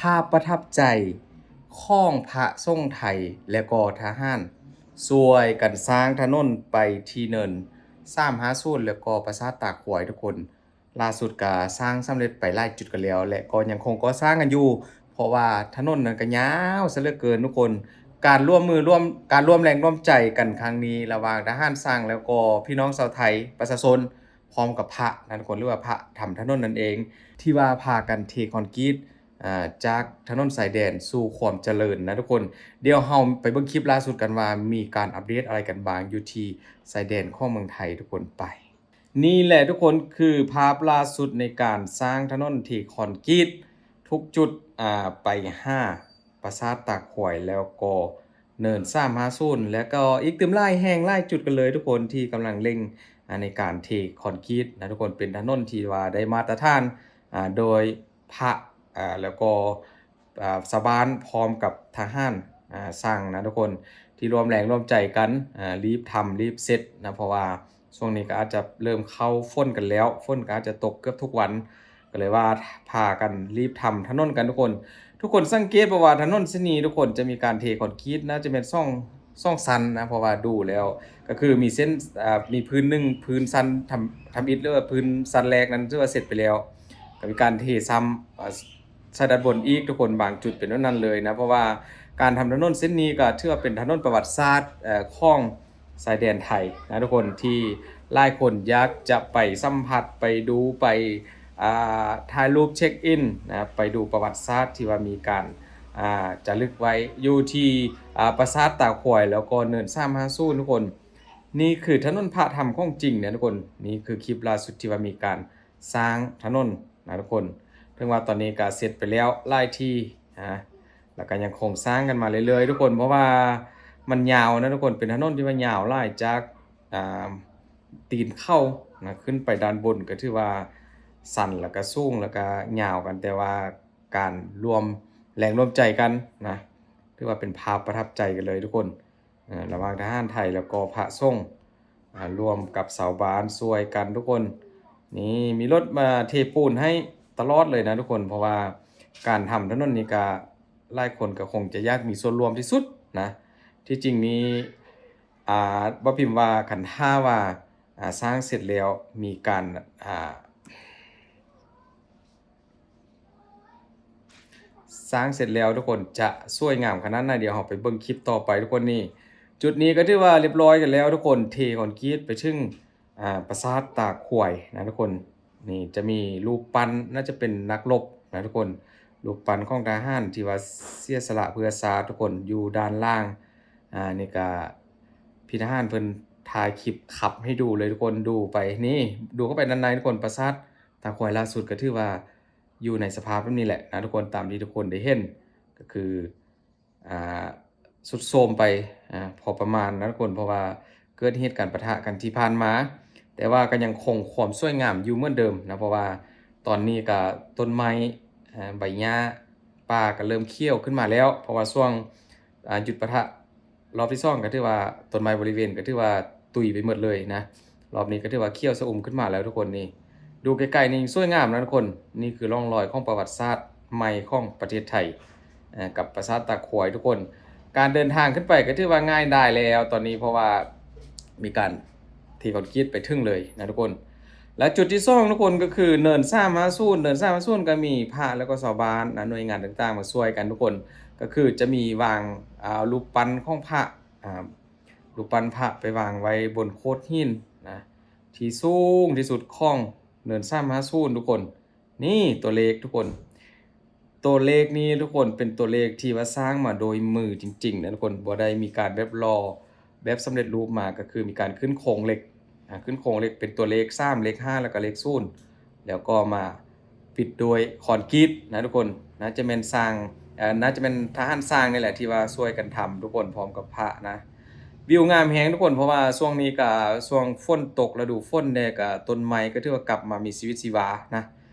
ພາບປະທັບໃຈຂອງພະສົງໄທ ແລະກໍທະຫານ ຊ່ວຍກັນສ້າງຖະໜົນໄປທີ່ເນີນສາມຫ້າສູນ ແລະກໍປາສາດຕາຄວາຍທຸກຄົນ. ລ່າສຸດກະສ້າງສຳເລັດໄປຫຼາຍຈຸດກັນແລ້ວ ແລະກໍຍັງຄົງກໍ່ສ້າງກັນຢູ່ ເພາະວ່າຖະໜົນນັ້ນກະຍາວຊະເຫຼືອເກີນທຸກຄົນ. ການຮ່ວມມືຮ່ວມ ການຮ່ວມແຮງຮ່ວມໃຈກັນຄັ້ງນີ້ ລະຫວ່າງທະຫານຊ່າງ ແລ້ວກໍພີ່ນ້ອງຊາວໄທ ປະຊາຊົນ ພ້ອມກັບພະນະທຸກຄົນ ຫຼືວ່າພະທຳຖະໜົນນັ້ນເອງ ທີ່ວ່າພາກັນເທຄອນກຣີດ ອ່າ ຈາກຖະໜົນຊາຍແດນສູ່ຄວາມຈະເລີນນະທຸກຄົນ. ດຽວເຮົາໄປເບິ່ງຄລິບລ່າສຸດກັນວ່າມີການອັບເດດອະໄລກັນບ້າງຢູ່ທີ່ຊາຍແດນຂອງເມືອງໄທທຸກຄົນ. ໄປ ນີ້ແຫຼະທຸກຄົນ ຄືພາບລ່າສຸດໃນການສ້າງຖະໜົນເທຄອນກຣີດທຸກຈຸດ ອ່າ ໄປຫາປາສາດຕາຄວາຍ ແລ້ວກໍເນີນສາມຫ້າສູນ ແລ້ວກໍອີກຕື່ມຫຼາຍແຫ່ງຫຼາຍຈຸດກັນເລີຍທຸກຄົນ ທີ່ກຳລັງເລັ່ງ ອ່າ ໃນການເທຄອນກຣີດນະທຸກຄົນ. ເປັນຖະໜົນທີ່ວ່າໄດ້ມາດຕະຖານ ອ່າ ໂດຍພະ ອ່າ ແລ້ວກໍ ອ່າ ຊາວບ້ານພ້ອມກັບທະຫານ ອ່າ ຊ່າງນະທຸກຄົນ ທີ່ຮ່ວມແຮງຮ່ວມໃຈກັນ ອ່າ ລີບທຳລີບເສັດນະ ເພາະວ່າຊ່ວງນີ້ກໍອາດຈະເລີ່ມເຂົ້າຝົນກັນແລ້ວ ຝົນກໍອາດຈະຕົກເກືອບທຸກວັນ ກໍເລີຍວ່າພາກັນລີບທຳຖະໜົນກັນທຸກຄົນ. ທຸກຄົນສັງເກດບໍ່ວ່າຖະໜົນເສັ້ນນີ້ທຸກຄົນຈະມີການເທຄອນກຣີດ ໜ້າຈະແມ່ນສອງ ສອງຊັ້ນນະ ເພາະວ່າດູແລ້ວກໍຄືມີເສັ້ນ ອ່າ ມີພື້ນໜຶ່ງ ພື້ນຊັ້ນທຳ ທຳອິດ ຫຼືວ່າພື້ນຊັ້ນແລກນັ້ນຖືວ່າເສັດໄປແລ້ວ ກໍມີການເທຊ້ຳ ອ່າ ໃສ່ດ້ານບົນອີກທຸກຄົນ. ບາງຈຸດເປັນແນວນັ້ນເລີຍນະ ເພາະວ່າການທຳຖະໜົນເສັ້ນນີ້ກໍຖືວ່າເປັນຖະໜົນປະຫວັດສາດ ເອີ ຂອງຊາຍແດນໄທນະທຸກຄົນ ທີ່ຫຼາຍຄົນຢາກຈະໄປສຳຜັດ ໄປດູ ໄປ ອ່າ ຖ່າຍຮູບເຊັກອິນນະ ໄປດູປະຫວັດສາດທີ່ວ່າມີການ ອ່າ ຈາລຶກໄວ້ຢູ່ທີ່ ອ່າ ປາສາດຕາຄວາຍ ແລ້ວກໍເນີນສາມຫ້າສູນທຸກຄົນ. ນີ້ຄືຖະໜົນພະທຳຂອງຈິງນະທຸກຄົນ. ນີ້ຄືຄລິບລ່າສຸດທີ່ວ່າມີການ ສ້າງຖະໜົນນະທຸກຄົນ. ເຖິງວ່າຕອນນີ້ກະເສັດໄປແລ້ວຫຼາຍທີ່ນະ ແລ້ວກະຍັງຄົງສ້າງກັນມາເລື້ອຍໆທຸກຄົນ ເພາະວ່າມັນຍາວນະທຸກຄົນ. ເປັນຖະໜົນທີ່ວ່າຍາວຫຼາຍ ຈາກ ອ່າ ຕີນເຂົານະ ຂຶ້ນໄປດ້ານບົນ ກະຖືວ່າຊັນ ແລ້ວກະສູງ ແລ້ວກະຍາວກັນ ແຕ່ວ່າການລວມແຮງລວມໃຈກັນນະ ຖືວ່າເປັນພາບປະທັບໃຈກັນເລີຍທຸກຄົນ. ເອີ ລະຫວ່າງທະຫານໄທ ແລ້ວກໍພະສົງ ອ່າ ລວມກັບຊາວບ້ານຊ່ວຍກັນທຸກຄົນ. ນີ້ມີລົດມາເທປູນໃຫ້ຕະຫຼອດເລີຍນະທຸກຄົນ ເພາະວ່າການທຳຖະໜົນນີ້ກະ ຫຼາຍຄົນກະຄົງຈະຢາກມີສ່ວນຮ່ວມທີ່ສຸດນະ. ທີ່ຈິງນີ້ ອ່າ ບໍ່ພິມວ່າ ຄັນຖ້າວ່າ ອ່າ ສ້າງເສັດແລ້ວ ມີການ ອ່າ ສ້າງເສັດແລ້ວທຸກຄົນ ຈະສວຍງາມຂະໜາດໃດ ດຽວເຮົາໄປເບິ່ງຄລິບຕໍ່ໄປທຸກຄົນ. ນີ້ ຈຸດນີ້ກໍຖືວ່າລຽບຮ້ອຍກັນແລ້ວທຸກຄົນ ເທຄອນກຣີດໄປເຖິງ ອ່າ ປາສາດຕາຄວາຍນະທຸກຄົນ. ນີ້ຈະມີຮູບປັ້ນ ໜ້າຈະເປັນນັກລົບນະທຸກຄົນ ຮູບປັ້ນຂອງທະຫານທີ່ວ່າເສຍສະຫຼະເພື່ອຊາດທຸກຄົນ ຢູ່ດ້ານລ່າງ. ອ່າ ນີ້ກະ ພີ່ທະຫານເພິ່ນຖ່າຍຄລິບຂັບໃຫ້ດູເລີຍທຸກຄົນ ດູໄປ ນີ້ ດູເຂົ້າໄປດ້ານໃນທຸກຄົນ. ປາສາດຕາຄວາຍລ່າສຸດກໍຖືວ່າຢູ່ໃນສະພາບແບບນີ້ແຫຼະນະທຸກຄົນ ຕາມທີ່ທຸກຄົນໄດ້ເຫັນ ກໍຄື ອ່າ ຊຸດໂຊມໄປ ອ່າ ພໍປະມານນະທຸກຄົນ ເພາະວ່າເກີດເຫດການປະທະກັນທີ່ຜ່ານມາ ແຕ່ວ່າກໍຍັງຄົງຄວາມສວຍງາມຢູ່ເໝືອນເດີມນະ ເພາະວ່າຕອນນີ້ກໍຕົ້ນໄມ້ ອ່າ ໃບຫຍ້າປ່າກໍເລີ່ມຂຽວຂຶ້ນມາແລ້ວ ເພາະວ່າຊ່ວງ ອ່າ ຢຸດປະທະ ລອບທີສອງກໍຖືວ່າຕົ້ນໄມ້ບໍລິເວນກໍຖືວ່າຕຸຍໄປໝົດເລີຍນະ. ລອບນີ້ກໍຖືວ່າຂຽວຊະອຸ່ມຂຶ້ນມາແລ້ວທຸກຄົນ. ນີ້ ດູໃກ້ໆນີ້ສວຍງາມນະທຸກຄົນ. ນີ້ຄືຮ່ອງລອຍຂອງປະຫວັດສາດໃໝ່ຂອງປະເທດໄທ ເອີ ກັບປາສາດຕາຄວາຍທຸກຄົນ. ການເດີນທາງຂຶ້ນໄປກໍຖືວ່າງ່າຍດາຍແລ້ວຕອນນີ້ ເພາະວ່າມີການເທຄອນກຣີດໄປເຖິງເລີຍນະທຸກຄົນ. ແລະ ຈຸດທີສອງທຸກຄົນ ກໍຄືເນີນສາມຫ້າສູນ. ເນີນສາມຫ້າສູນກໍມີພະ ແລ້ວກໍຊາວບ້ານນະ ໜ່ວຍງານຕ່າງໆມາຊ່ວຍກັນທຸກຄົນ. ກໍຄືຈະມີວາງ ອ່າ ຮູບປັ້ນຂອງພະ ອ່າ ຮູບປັ້ນພະໄປວາງໄວ້ບົນໂຂດຫີນນະ ທີ່ສູງທີ່ສຸດຂອງເນີນສາມຫ້າສູນທຸກຄົນ. ນີ້ຕົວເລກທຸກຄົນ ຕົວເລກນີ້ທຸກຄົນ ເປັນຕົວເລກທີ່ວ່າສ້າງມາໂດຍມືຈິງໆນະທຸກຄົນ ບໍ່ໄດ້ມີການແບບຫຼໍ່ແບບສຳເລັດຮູບມາ ກໍຄືມີການຂຶ້ນໂຄງເຫຼັກ ອ່າ ຂຶ້ນໂຄງເຫຼັກເປັນຕົວເລກສາມ ເລກຫ້າ ແລ້ວກໍເລກສູນ ແລ້ວກໍມາປິດດ້ວຍຄອນກຣີດນະທຸກຄົນ. ໜ້າຈະແມ່ນຊ່າງ ເອີ ໜ້າຈະແມ່ນທະຫານຊ່າງນີ້ແຫຼະ ທີ່ວ່າຊ່ວຍກັນທຳທຸກຄົນ ພ້ອມກັບພະນະ. ວິວງາມແຮງທຸກຄົນ ເພາະວ່າຊ່ວງນີ້ກະຊ່ວງຝົນຕົກ ລະດູຝົນແດ່ ກະຕົ້ນໄມ້ກໍຖືວ່າກັບມາມີຊີວິດຊີວານະ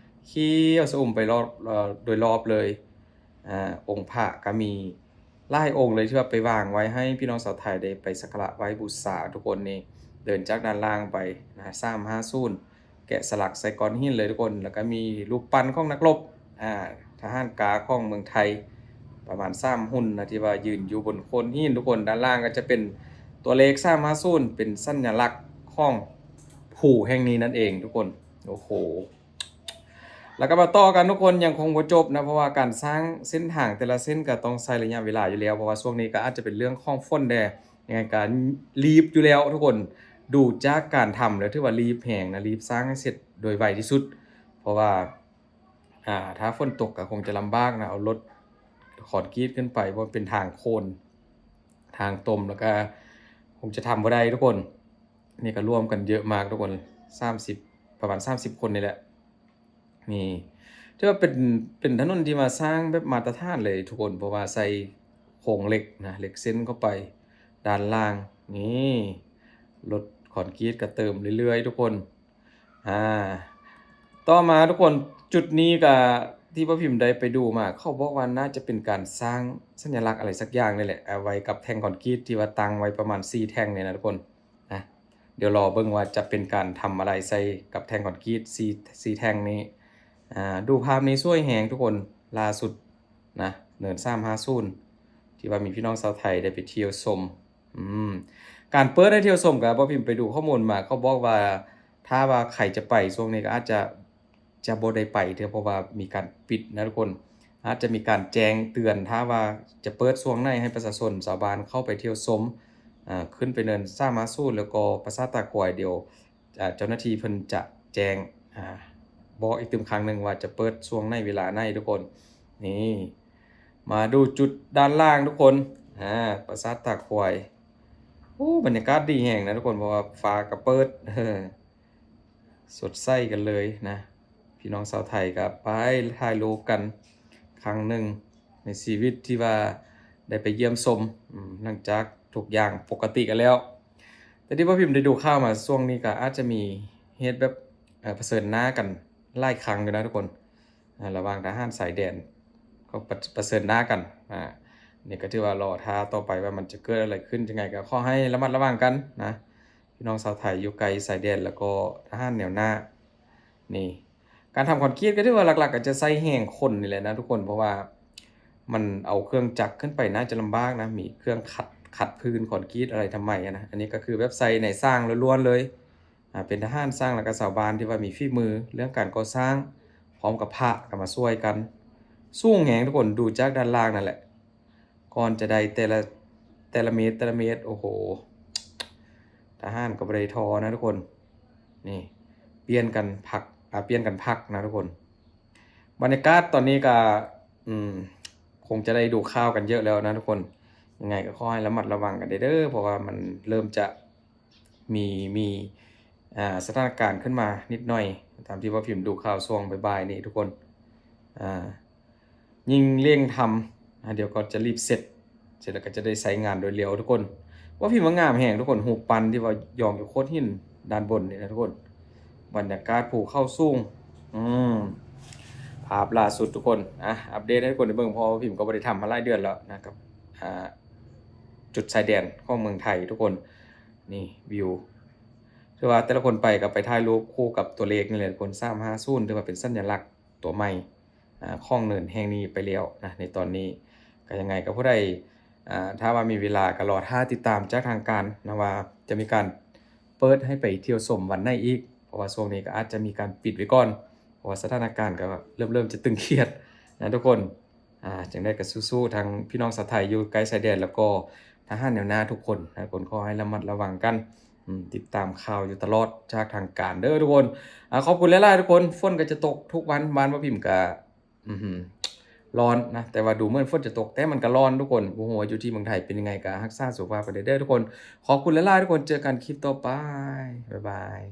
ຂຽວຊະອຸ່ມໄປລອບ ເອີ ໂດຍລອບເລີຍ. ອ່າ ອົງພະກໍມີຫຼາຍອົງເລີຍ ທີ່ວ່າໄປວາງໄວ້ໃຫ້ພີ່ນ້ອງຊາວໄທໄດ້ໄປສັກກາລະໄຫວ້ບູຊາທຸກຄົນ. ນີ້ເດີນຈາກດ້ານລ່າງໄປນະ ສາມຫ້າສູນ ແກະສະຫຼັກໃສ່ກ້ອນຫີນເລີຍທຸກຄົນ. ແລ້ວກໍມີຮູບປັ້ນຂອງນັກລົບ ອ່າ ທ ທະຫານກາຂອງເມືອງໄທ ປະມານສາມຮຸ່ນນະ ທີ່ວ່າຢືນຢູ່ບົນໂຂດຫີນທຸກຄົນ. ດ້ານລ່າງກໍຈະເປັນຕົວເລກສາມຫ້າສູນ ເປັນສັນຍະລັກຂອງພູແຫ່ງນີ້ນັ້ນເອງທຸກຄົນ. ໂອ້ໂຫ ແລ້ວກໍມາຕໍ່ກັນທຸກຄົນ ຍັງຄົງບໍ່ຈົບນະ ເພາະວ່າການສ້າງເສັ້ນທາງແຕ່ລະເສັ້ນກໍຕ້ອງໃຊ້ໄລຍະເວລາຢູ່ແລ້ວ ເພາະວ່າຊ່ວງນີ້ກໍອາດຈະເປັນເລື່ອງຂອງຝົນແດ່ ຍັງໄງກໍລີບຢູ່ແລ້ວທຸກຄົນ. ດູຈາກການທຳແລ້ວຖືວ່າລີບແຮງນະ ລີບສ້າງໃຫ້ເສັດໂດຍໄວທີ່ສຸດ ເພາະວ່າ ອ່າ ຖ້າຝົນຕົກກໍຄົງຈະລຳບາກນະ ເອົາລົດຄອນກຣີດຂຶ້ນໄປ ເພາະເປັນທາງໂຄນ ທາງຕົມ ແລ້ວກໍຄົງຈະທຳບໍ່ໄດ້ທຸກຄົນ. ນີ້ກໍລວມກັນເຍອະມາກທຸກຄົນ ສາມສິບ ປະມານສາມສິບຄົນນີ້ແຫຼະ. ນີ້ຖືວ່າເປັນ ເປັນຖະໜົນທີ່ວ່າສ້າງແບບມາດຕະຖານເລີຍທຸກຄົນ ເພາະວ່າໃສ່ໂຄງເຫຼັກນະ ເຫຼັກເສັ້ນເຂົ້າໄປດ້ານລ່າງ. ນີ້ລົດຄອນກຣີດກໍເຕີມເລື້ອຍໆທຸກຄົນ. ອ່າ ຕໍ່ມາທຸກຄົນ ຈຸດນີ້ກະທີ່ບໍ່ພິມໄດ້ໄປດູມາ ເຂົາບອກວ່າໜ້າຈະເປັນການສ້າງສັນຍະລັກອະໄລສັກຢ່າງນີ້ແຫຼະ ເອົາໄວ້ກັບແທ່ງຄອນກຣີດທີ່ວ່າຕັ້ງໄວ້ປະມານສີ່ແທ່ງນີ້ນະທຸກຄົນນະ. ດຽວລໍເບິ່ງວ່າຈະເປັນການທຳອະໄລໃສ່ກັບແທ່ງຄອນກຣີດສີ່ ສີ່ແທ່ງນີ້. ອ່າ ຮູບພາບນີ້ສວຍແຮງທຸກຄົນ ລ່າສຸດນະ ເນີນສາມຫ້າສູນ ທີ່ວ່າມີພີ່ນ້ອງຊາວໄທໄດ້ໄປທ່ຽວຊົມ. ອືມ ການເປີດໃຫ້ທ່ຽວຊົມ ກໍບໍ່ພິມໄປດູຂໍ້ມູນມາ ເຂົາບອກວ່າ ຖ້າວ່າໃຜຈະໄປຊ່ວງນີ້ກໍອາດຈະ ຈະບໍ່ໄດ້ໄປເທື່ອ ເພາະວ່າມີການປິດນະທຸກຄົນ. ອາດຈະມີການແຈ້ງເຕືອນ ຖ້າວ່າຈະເປີດຊ່ວງໃດ ໃຫ້ປະຊາຊົນຊາວບ້ານເຂົ້າໄປທ່ຽວຊົມ ອາ ຂຶ້ນໄປເນີນສາມຫ້າສູນ ແລ້ວກໍປາສາດຕາຄວາຍ. ດຽວ ອາ ເຈົ້າໜ້າທີ່ເພິ່ນຈະແຈ້ງ ອາ ບອກອີກຕື່ມຄັ້ງໜຶ່ງວ່າຈະເປີດຊ່ວງໃດ ເວລາໃດທຸກຄົນ. ນີ້ ມາດູຈຸດດ້ານລ່າງທຸກຄົນ ອາ ປາສາດຕາຄວາຍ. ໂອ້ ບັນຍາກາດດີແຮງນະທຸກຄົນ ເພາະວ່າຟ້າກໍເປີດ ເອີ ສົດໃສກັນເລີຍນະ. ພີ່ນ້ອງຊາວໄທກໍໄປຖ່າຍຮູບກັນຄັ້ງໜຶ່ງໃນຊີວິດທີ່ວ່າໄດ້ໄປຢ້ຽມຊົມ ອາ ຫຼັງຈາກທຸກຢ່າງປົກກະຕິກັນແລ້ວ. ແຕ່ທີ່ບໍ່ພິມໄດ້ດູຂ່າວມາ ຊ່ວງນີ້ກໍອາດຈະມີເຫດແບບ ເອີ ປະເຊີນໜ້າກັນຫຼາຍຄັ້ງຢູ່ນະທຸກຄົນ ອາ ລະຫວ່າງທະຫານຊາຍແດນ ກໍປະ ປະເຊີນໜ້າກັນ. ອາ ນີ້ກໍຖືວ່າລໍຖ້າຕໍ່ໄປວ່າມັນຈະເກີດອະໄລຂຶ້ນຈັ່ງໃດ ກໍຂໍໃຫ້ລະມັດລະວັງກັນນະ ພີ່ນ້ອງຊາວໄທຢູ່ໃກ້ຊາຍແດນ ແລ້ວກໍທະຫານແນວໜ້າ. ນີ້ ການທຳຄອນກຣີດກໍຖືວ່າຫຼັກໆກໍຈະໃຊ້ແຮງຄົນນີ້ແຫຼະນະທຸກຄົນ ເພາະວ່າມັນເອົາເຄື່ອງຈັກຂຶ້ນໄປໜ້າຈະລຳບາກນະ ມີເຄື່ອງຂັດ ຂັດພື້ນຄອນກຣີດອະໄລທຳໄມນະ. ອັນນີ້ກໍຄືແບບໃຊ້ນາຍຊ່າງລ້ວນໆເລີຍ ອາ ເປັນທະຫານຊ່າງ ແລ້ວກໍຊາວບ້ານທີ່ວ່າມີຝີມືເລື່ອງການກໍ່ສ້າງ ພ້ອມກັບພະກໍມາຊ່ວຍກັນ. ສູງແຮງທຸກຄົນ ດູຈາກດ້ານລ່າງນັ້ນແຫຼະ ກ່ອນຈະໄດ້ແຕ່ລະ ແຕ່ລະເມດ ແຕ່ລະເມດ ໂອ້ໂຫ ທະຫານກໍບໍ່ໄດ້ທໍ້ນະທຸກຄົນ. ນີ້ ປ່ຽນກັນພັກ ອາ ປ່ຽນກັນພັກນະທຸກຄົນ. ບັນຍາກາດຕອນນີ້ກໍ ອືມ ຄົງຈະໄດ້ດູຂ່າວກັນເຍອະແລ້ວນະທຸກຄົນ. ຍັງໄງກໍຂໍໃຫ້ລະມັດລະວັງກັນເດີ ເພາະວ່າມັນເລີ່ມຈະ ມີ ມີ ອ່າ ສະຖານະການຂຶ້ນມານິດໜ້ອຍ ຕາມທີ່ວ່າພິມດູຂ່າວຊ່ວງບ່າຍໆນີ້ທຸກຄົນ. ອ່າ ຍິ່ງເລັ່ງທຳ ອ່າ ດຽວກໍຈະລີບເສັດ ເສັດແລ້ວກໍຈະໄດ້ໃຊ້ງານໂດຍເລັວທຸກຄົນ. ວ່າພິມວ່າງາມແຮງທຸກຄົນ ຮູບປັ້ນທີ່ວ່າຢອງຢູ່ໂຂດຫີນດ້ານບົນນີ້ນະທຸກຄົນ. ບັນຍາກາດພູເຂົາສູງ ອືມ ພາບລ່າສຸດທຸກຄົນ ອ່າ ອັບເດດໃຫ້ທຸກຄົນໄດ້ເບິ່ງ ເພາະວ່າພິມກໍບໍ່ໄດ້ທຳມາຫຼາຍເດືອນແລ້ວນະ ກັບ ອ່າ ຈຸດຊາຍແດນຂອງເມືອງໄທທຸກຄົນ. ນີ້ວິວ ຖືວ່າແຕ່ລະຄົນໄປກໍໄປຖ່າຍຮູບຄູ່ກັບຕົວເລກນີ້ແຫຼະທຸກຄົນ ສາມຫ້າສູນ ຖືວ່າເປັນສັນຍະລັກຕົວໃໝ່ ອາ ຂອງເນີນແຫ່ງນີ້ໄປແລ້ວນະໃນຕອນນີ້. ກໍຍັງໄງກໍຜູ້ໃດ ອາ ຖ້າວ່າມີເວລາກໍລໍຖ້າຕິດຕາມຈາກທາງການນະວ່າຈະມີການເປີດໃຫ້ໄປທ່ຽວຊົມວັນໃດອີກ ເພາະວ່າຊ່ວງນີ້ກໍອາດຈະມີການປິດໄວ້ກ່ອນ ເພາະວ່າສະຖານະການກໍເລີ່ມ ເລີ່ມຈະຕຶງຄຽດນະທຸກຄົນ. ອ່າ ຈັ່ງໃດກໍສູ້ໆ ທັງພີ່ນ້ອງຊາວໄທຢູ່ໃກ້ຊາຍແດນ ແລ້ວກໍທະຫານແນວໜ້າທຸກຄົນນະທຸກຄົນ ຂໍໃຫ້ລະມັດລະວັງກັນ ອືມ ຕິດຕາມຂ່າວຢູ່ຕະຫຼອດຈາກທາງການເດີທຸກຄົນ. ອ່າ ຂອບຄຸນຫຼາຍໆທຸກຄົນ. ຝົນກໍຈະຕົກທຸກວັນ ບ້ານບໍ່ພິມກໍ ອືມ ຮ້ອນນະ ແຕ່ວ່າດູເໝືອນຝົນຈະຕົກ ແຕ່ມັນກໍຮ້ອນທຸກຄົນ. ບໍ່ຮູ້ວ່າຢູ່ທີ່ເມືອງໄທເປັນຍັງໄງ ກໍຮັກສາສຸຂະພາບກັນເດີ ເດີທຸກຄົນ. ຂອບຄຸນຫຼາຍໆທຸກຄົນ ເຈີກັນຄລິບຕໍ່ໄປ ບາຍບາຍ.